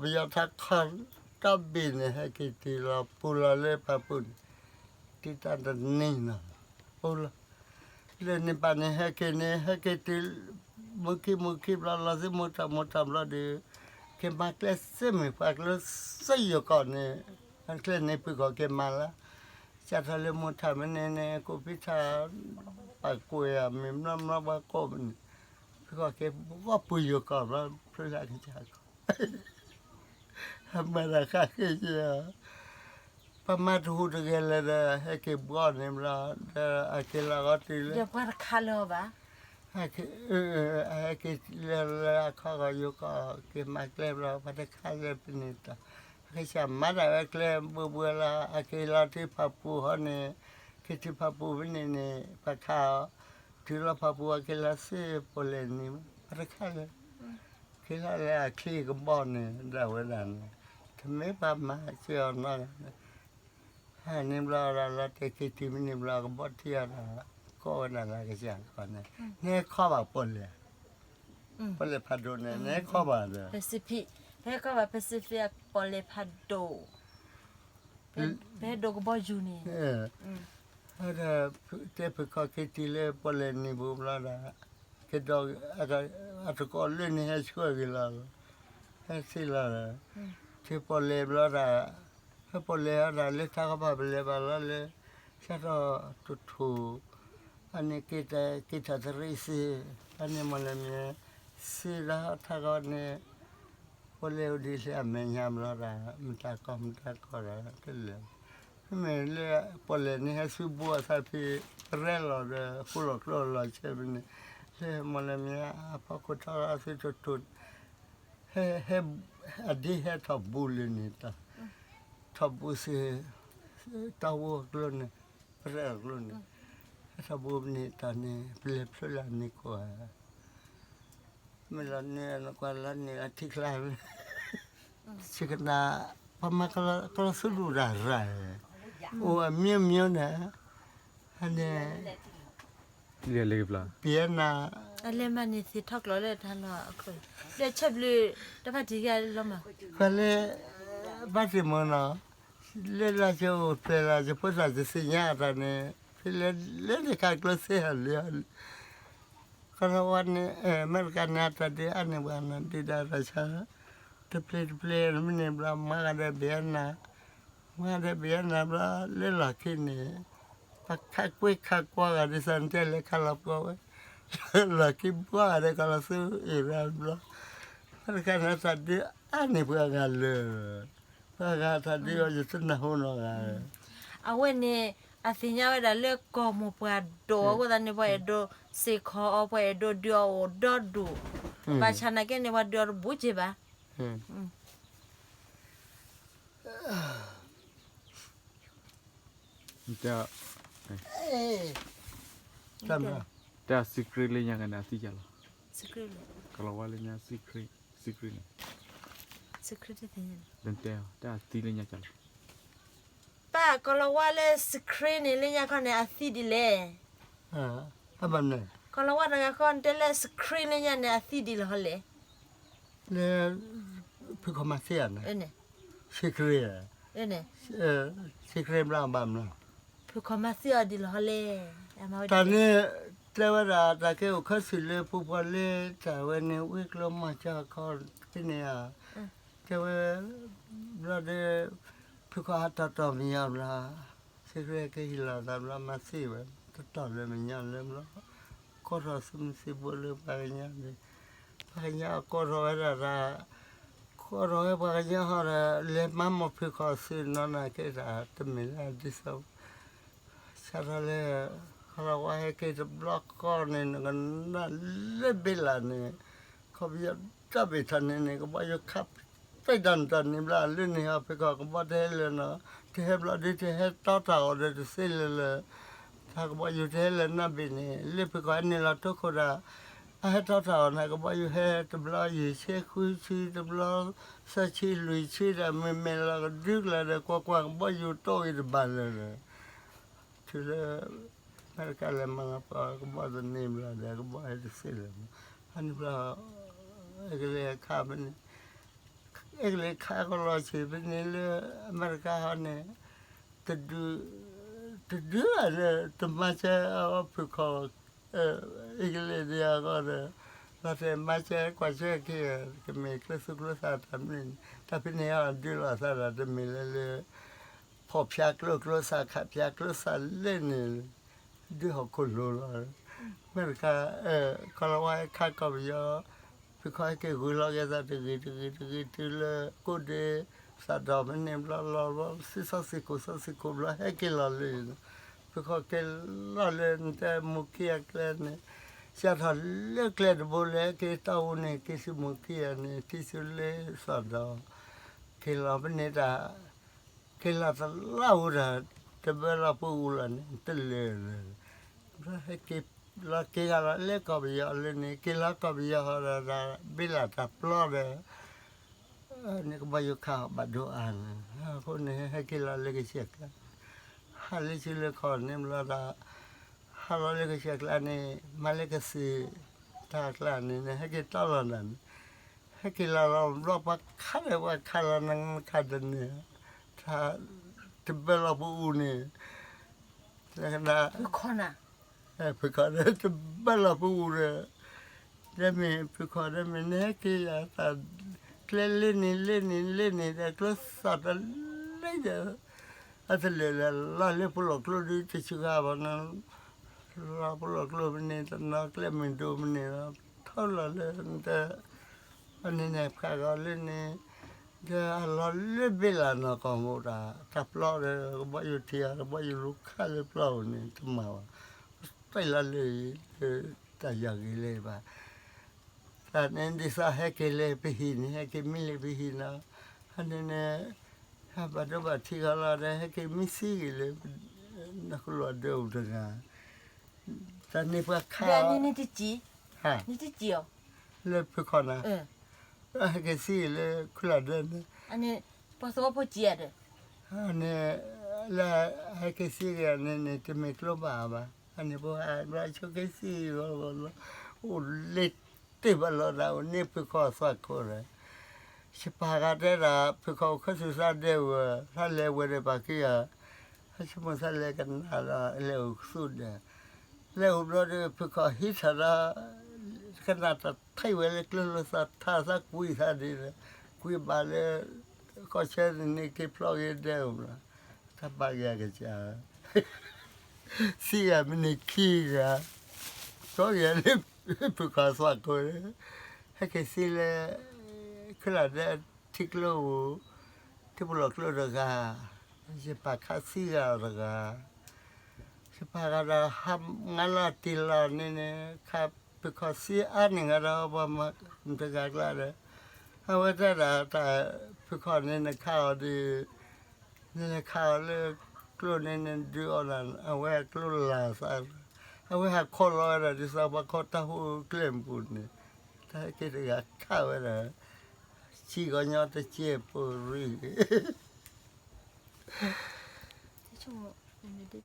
ပယီၤထးခီၣ်တၢ်ဘ့ၣ်န့ၣ် ဟဲက့ၤတုၤလီၤပူၤလီၤလၢဖၣ်ပူၤန့ၣ်, တုၤတၢ်တနံၤနီၤ, ပူၤလီၤ, လၢန့ၣ်ပၢ်န့ၣ် ဟဲက့ၤန့ၣ် ဟဲက့ၤတုၤ မုၢ်ခံမုၢ်ခံဘျီ လီၤသ့ၣ်မူထီၣ်မူထီၣ်ဘျီဒီး က့ၤမၤကျဲစ့မ့ၢ်ပှၤကျိစ့ယိၤကီၢ်န့ၣ်, ကျဲန့ၣ်ဖုၣ်ခီၣ်က့ၤမၤလၢ ကထီၣ်လၢမူထၣ်မ့ၢ်န့ၣ်န့ၣ် ကိးဖံထၣ် ပာ်ကွဲးဧါ မ့ၢ်မျီမျီပှၤကိးမ့ၢ်န့ၣ်, ဖုၣ်ခီၣ်က့ၤဘှီပူၤယိၤကီၢ်ဘျီ ဖျိလၢကစၢ်ကီၢ် အမၤတၢ်ဃၣ်ဃ့က့ၤဧါ, ပှၤမၤတဟူးတဂဲၤလၢၤဒီး ဟဲက့ၤဘှီန့ၣ်ဘျီ, ဒီးအက့ၤလီၤဂီၤတုၤလၢ ပှၤတခါလၢၤဘၣ်, ဟဲက့ၤလၢလၢအခီဂီၤယိၤကီၢ် က့ၤမၤကျဲဘျီ ပှၤတခါလၢၤဖဲန့ၣ်တၢ်, အကစၢ်မၤတၢ်ဝဲကျဲဘှီဘှီလီၤ အက့ၤလီၤတုၤဖၣ်ပူၤဟီန့ၣ်, က့ၤတုၤဖၣ်ပူၤဖဲန့ၣ်န့ၣ် ပှၤခးအီၤ, တုၤလီၤဖၣ်ပူၤအက့ၤလီၤစ့ပီၣ်လဲၣ်နံၤ ပှၤတခါလၢၤ က့ၤလီၤလၢအချံကဘီန့ၣ် ဒၣ်ဝဲဒၣ်န့ၣ်, တမ့ၢ်ပှၤမၤစၢၤအီၤနီတဂၤန့ၣ်, ဟဲန့ၣ်ဘျီဒီး လီၤတဲာ်က့ၤတုၤမ့ၢ်န့ၣ်ဘျီ ကဘီထံအီၤဒီး ကိးဝဲဒၣ်လၢကစၢ်ကီၢ်န့ၣ်, နဟဲခီဘၣ်ပီၣ်လဲၣ်, ပီၣ်လဲၣ်ဖးဒိၣ်န့ၣ် နဟဲခီဘၣ်ဒီး Pacific, ပဟဲခီဘၣ် Pacific ပီၣ်လဲၣ်ဖးဒိၣ်, ပဟဲဒိးကဘီယူၤန့ၣ်, ဒီး တဲဖုၣ်ခီၣ်က့ၤတုၤလၢပီၣ်လဲၣ်နံၤပူၤဘျီဒီး ကဒီး အတကိးလၢန့ၣ်ဟဲဆှၢက့ၤလီၤ, ဟဲဆ့လီၤ, တုၤပီၣ်လဲၣ်ဘျီဒီး ဟဲပီၣ်လဲၣ်အီၤဒီး လၢတၢ်ကဘၣ်ပလဲၤဘၣ်လီၤလၢ စးထီၣ်တထူၣ်, အန့ၣ်က့ၤထီၣ်သရံးစ့, အန့ၣ်မ့ၢ်လၢမ့ၢ် စ့ဒီးထးဂီၤန့ၣ် ပီၣ်လဲၣ်အိၣ်ဒံးလၢအမဲာ်ညါဘျီဒီး မတၤကီၢ်မတၤကီၢ်ဒီးတလဲၤ, မ့မ့ၢ်လၢပီၣ်လဲၣ်န့ၣ် ဟဲဆူဘိအသးဖဲ ပရဲလီၤဒီး ဃူလီၤကျိလီၤဆဲဖဲန့ၣ်, လၢမ့ၢ်လၢမ့ၢ်အဖီခိၣ်ထီၣ်အသုတထူၣ်, ဟဲ ဟဲ အဒ့ဟဲထီၣ်ဘူးလၢန့ၣ်တၢ်, ထီၣ်ဘူးစ့ တၢ်ဝိအကျိန့ၣ်, ပရဲအကျိန့ၣ်, ဟဲထီၣ်ဘူးန့ၣ်တၢ်န့ၣ် ပလဲၤဖျိလၢအန့ၣ်ကိးဧါ မ့ၢ်လီၤန့ၣ် နကွၢ်လီၤန့ၣ်အထံကျါ, ဆ့ကနၣ်, ပှၤမၤကလီၤသူဒူၣ်ရၢ်ရၢ်, အိၣ်အမျိုးမျိုးန့ၣ်, န့ၣ်, လၢ ပယဲနၤ, အလဲၤမၤန့ၢ်သ့ၣ်ထီၣ်ကျိးလၢတၢ်လီၢ်အခိၣ်, လၢဆဲးဘျုး, တဖၣ်တံၢ်ဂၤလီၤမး, ပှၤလၢ ဘၣ်တ့ၢ်မုၢ်နီၤ, လၢလၢကအိၣ်ဖျဲၣ်လၢကဖိသၣ်ကသ့ၣ်ညါအတၢ်န့ၣ် ဖဲလဲၣ်လဲၣ်န့ၣ်ခါကျိသ့ဟးလၢ ကီၤလၤဝါန့ၣ် အမဲရကၤန့ၣ် အတၢ်ဒုးအါန့ၢ်ပှၤနီၤ ဒုးဒၣ်တၢ်ဆါ တပျ့ၤတပျ့ၤ မ့ၢ်န့ၣ်ဘျီ မၤဂၤဒီးဘၣ်ယဲနၤ, မၤဂၤဒီးဘၣ်ယဲနၤဘျီ လၢလီၢ်ခံန့ၣ် ပှၤခးကွ့ခးကွၢ်ဂၤဒ်သိးနတဲလဲၤခးလီၤပှီၢ်ဝဲ, လီၢ်ခံဘှီဂၤဒီးကီၤလီၤသူအ့ၣ်ရၢဘျီ, မ့ၢ်တခါန့ၣ်တၢ်ဒုးအါန့ၢ်ပှၤဂၤလၢာ် ပှၤဂၤတၢ်ဒုးအီၤ ယတနၢ်ဟူနီတဂၤ. အဝဲန့ၣ် အသ့ၣ်ညါဝဲဒၣ်လၢကီၢ်မိၢ်ပှၢ်ဒိၣ်အဃိသတးန့ၣ် ပှၤအဲၣ်ဒိးစ့ၢ်ကီးအီၤ ပှၤအဲၣ်ဒိးဒုးအီၤအိၣ်ဒီဒူၣ်, ဘၣ်ဆၣ်နာ်က့န့ၣ် ပှၤဒုးအီၤတဘူးက့ဘၣ်. တဲ secret လၢညါကန့ၣ်အသံယါလီၤ, ကီၤလၤဝါလၢညါ secret န့ၣ်, တဲတၢ်သံလၢညါကလီၤ, ပၢ်ကီၤလၤဝါလၢ secret န့ၣ် လၢညါခီန့ၣ် အသံဒ်လဲၣ်, ကီၤလၤဝါတဂၤဃီ နတဲလၢ secret လၢညါန့ၣ် အသံဒ်လဲၣ်ဟီလဲၣ် လၢ ဖုခီမၤသံအီၤန့ၣ်, secret, secret ဘျီဘၣ်မနုၤ, ဖုခီမၤသံအီၤဒ်လဲၣ်ဟီလဲၣ်, တၢ်န့ၣ် တဲဝဲဒၣ် တၢ်ကဲအိၣ်ခီဆူၣ်လၢပှၤလၢတၢ်ဝဲန့ၣ် ဝ့ၢ်ကျိမီၢ်ကၠီခီဖဲန့ၣ်ဧါ, တဲဝဲ ဘျီဒီး ဖုခီဟးတီၢ်တီၢ်မညီဘျီ secret ကဟ့ၣ်လီၤသးဘျီ မၤသံဝဲ တတီၢ်လၢမညီလၢဘျီ ကိးထီၣ်သုးမုၢ်သံၣ်ဘိလၢပှၤကညီန့ၣ်, ပှၤကညီအကိးထီၣ်ဝဲဒၣ်တၢ်, ကိးထီၣ်ဝဲပှၤကညီဟီဒီး လဲၤမၤမီၢ်ဖုခီဆူၣ်နီၢ်နီၢ်က့တၢ် တမ့ၢ်လၢအဒ်သိး, စးထီၣ်လၢ ကီၤလၤဝါဟဲက့ၤတဘျီဃီန့ၣ် နကနၣ်လၢဘ့လးန့ၣ်, ခီပညီတၢ်ဘ့ၣ်ထီၣ်န့ၣ်န့ၣ် ကဘီယူၤခး တၢ်တၢ်န့ၣ်ဘျီ လၢန့ၣ်ဟီ ဖုခီကဘီတဟဲလၢၤနီၤ, တဟဲဘျီဒုး တဟဲတီတၢ်အီၤဒီးတသ့လၢၤလၢၤ, တၢ်ကဘီယူၤတဟဲလၢၤနီတဘ့ၣ်န့ၣ် လၢဖုခီဟဲနုာ်လီၤထိခိၣ်ဒီး အဟဲတီတၢ်အီၤန့ၣ် ကဘီယူၤဟဲတဘျီယဲၢ်ဆံဃုဆံ တဘျီသၢဆံလွံၢ်ဆံဒီး မ့မ့ၢ်လီၤကဒုကလၢၤဒီး ကွၢ်ကွၢ်ကဘီယူၤတအိၣ်ဂ့ၤတဘၣ်လၢၤဒီး တုၤလၢ အမဲရကၤလဲၤမၤလီၤပှီၢ်ကဘီသန့ၤဘျီဒီး ကဘီဟဲတသ့လၢၤဘၣ်. အန့ၣ်ဘျီ ကလဲၤခးဖဲန့ၣ် အ့ကလံးခးကလီၤဆံးဖဲန့ၣ်လၢ အမဲရကၤဟီန့ၣ်, တဒု, တဒုလၢ တမၤစၢၤအီၤဖုၣ်ခီၣ်, အ့ကလံးဒံးအဂီၢ်ဒီး, လီၤတဲာ်မၤစၢၤကွၢ်စၢၤက့ၤ, ကမ့ၢ်ကျိသူၣ်ကျိသးတၢ်မနုၤန့ၣ်, တၢ်ဖဲန့ၣ်အီၤဒုးလီၤသးဒီးတမ့ၢ်လၢလၢ ဖီၣ်ဖၠါကျိ ကျိသၣ်ခးဖၠါကျိသၣ်လဲၣ်န့ၣ်, ဒုးဟီၣ်ခိၣ်လိၤလီၤ. မ့ၢ်တခါ, ကီၢ်လီၤဝါဟဲခးကီၢ်ပယီၤ, ဖုၣ်ခီၣ်ဟဲက့ၤဂုၤလီၤက့ၤသးတဂ့ၤတဂ့ၤတဂ့ၤတုၤလၢကိးဒ့, သးဒီးမ့ၢ်န့ၣ်ဘျီလီၤဘျီ သံသီသံခိၣ်သီသံခိၣ်ဘျီဟဲက့ၤလီၤလၢ, ဖုၣ်ခီၣ်က့ၤလီၤလၢနတဲမူၤခံအကျဲန့ၣ်, စးထီၣ်လၢကျဲတဘိလၢဟဲက့ၤတီၢ်အူန့ၣ် က့ၤဆူမူၤခံအန့ၣ် ထံဆူလ့သးဒီး, က့ၤလီၤဖဲန့ၣ်တၢ် က့ၤလီၤတလၢ်အူဒီး, တဘၢလီၤပူၤအူလီၤန့ၣ် တလၢာ်လၢာ်, ဘျီဟဲက့ၤလီၤက့ၤဂၤလီၤလၢကီၢ်ပယီၤလၢန့ၣ် က့ၤလီၤကီၢ်ပယီၤဟီဒီး ဘ့လးတၢ်ပျီဒီး, န့ၣ်ကဘီယူၤခးအီၤဘၣ်ဒိအါန့ၣ်, အဃိန့ၣ် ဟဲက့ၤလီၤလၢကဆဲးကျါ, ဟးလၢဆူလၢခီၣ်န့ၣ်ဘျီဒီး, ဟးလီၤလၢကဆဲးကျါန့ၣ် မၤလၢကစံး, တၢ်ကျါန့ၣ် ဟဲက့ၤတီၢ်လီၤနၤန့ၣ်, ဟဲက့ၤလီၤလီၤဘျီပှၤခးဒီးပှၤခးလီၤနခးတန့ၢ်, တဘၢလီၤပူၤအူန့ၣ်, လၢကဒၣ် ဖုၣ်ခီၣ်န့ၣ် တဘၢလီၤပူၤအူဒီး, ဒ်မ့ၢ်ဖုၣ်ခီၣ်ဒ်မ့ၢ်နဟဲက့ၤယၤသး, ကျဲလ့န့ၣ်လ့န့ၣ်လ့န့ၣ်ဒီး ကျိသၣ်တလဲဒီး, အတလၢာ်လၢာ်လီၤလၢပလီၢ်ကျိဒုးတဆူဂၤဘၣ်န့ၣ်, လီၤပလီၢ်ကျိဖဲန့ၣ် တနီၤကျဲမုၢ်ဒိၣ်ဖဲန့ၣ်လီၤ, ထီလီၤလၢနတဲ အန့ၣ်န့ၣ် ဖးဂီၤလၢန့ၣ်, ဒီးအလီၤလၢဘ့လးနီၢ်ကီၢ်မူးတၢ် တၢ်ပျီဒီး ကဘီယူၤထံဂၤ ကဘီယူၤလူၤခးလၢပျီပူၤန့ၣ် တမၤဘၣ်, တၢ်လီၤလၢ တၢ်ယီၤဂ့ၤလၢဘၣ်, တၢ်န့ၣ်ဒ်သိးဟဲက့ၤလၢပဟံၣ်န့ၣ် ဟဲက့ၤမံလၢပဟံၣ်နီၤ, အန့ၣ်န့ၣ် ဟဲဘၣ်ဒိဘၣ်ထံးဂီၤလီၤဒီး ဟဲက့ၤမံစံဂ့ၤလၢ နကလိၣ်အဒၢးအိၣ်တဂၤ, တၢ်န့ၣ်ပှၤခး နတစံး, နတစံးအီၤ, လၢဖုၣ်ခီၣ်န့ၣ်, ဟဲက့ၤစံလၢခူလၢ်ဒၢန့ၣ်, ပှၤသဝီဖိစံးဧါဒီး, န့ၣ်, လၢဟဲက့ၤစံဂ့ၤန့ၣ်န့ၣ် တမ့ၢ်ကျိဘၣ်ဘၣ်, အန့ၣ်ပှၤဘျီဆိက့ၤစံဂ့ၤဂီၤလီၤ, အိၣ်လၢတ့ၢ်ဘၣ်လီၤဒၣ်အိၣ်န့ၣ်ဖုၣ်ခီၣ်သွၣ်ခိၣ်ဒီး ယပၢ်ဂၤတဲဒၣ် ဖုၣ်ခီၣ်အိၣ်ခၢၣ်စူၤသးဒဲးဝဲ, သးလဲၤဝဲဒီးပာ်က့ၤဂၤ, ဟဲဆိကမိၣ်သးလဲၤကနၣ်ဒီး လဲၤအိၣ်ကသူၣ်ဒဲး, လဲၤအိၣ်ဘျီဒီး ဖုၣ်ခီၣ်ဟံးထီၣ်ဒီး ကနၣ်တၢ်ထံၣ်ဝဲလၢကျိလိာ်သးထါ သးကွံာ်သးဒ်လဲၣ်, ကွံာ်ဘၣ်လၢ ကီၢ်ဆၢန့ၣ် က့ၤဖျီက့ၤဒဲးအိၣ်ဘျီ, တၢ်ဘၣ်က့ၤအကစၢ် စံးဂၤမ့ၢ်န့ၣ်ခံဂၤ, ကီဂၤလၢ ဖုၣ်ခီၣ်သွၣ်ခိၣ်, ဟဲက့ၤစံလၢ ခူလၢ်ဒၢထံကျိပူၤ, ထံပလီၢ်ကျိတဂၤ, ယပၢ်ခးစံဂၤတဂၤ, ယပၢ်ဂၤဒီးဟးငါလီၤတံၢ်လီၤန့ၣ်န့ၣ် ခးဖုၣ်ခီၣ်စံအါန့ၢ်ဂၤဒီးပှၤမၤတဂၤကျါဒီး, အဝဲတဲဒၣ်တၢ်ဖုၣ်ခီၣ်န့ၣ်နခးအီၤဒီး နလဲၤခးအီၤလၢကျိန့ၣ် နဒုးအီၤဒီး အဝဲအကျိလၢ်သး, အဝဲဟးခီလီၤဝဲဒၣ်ဒ်သိးပှၤခီတၢ်ဟူးကျဲမုၢ်ပူၤန့ၣ်, တၢ်ဟဲက့ၤတဂၤခးဝဲဒၣ်, ဆံးဂီၤညီတကဲးပိရံ, တ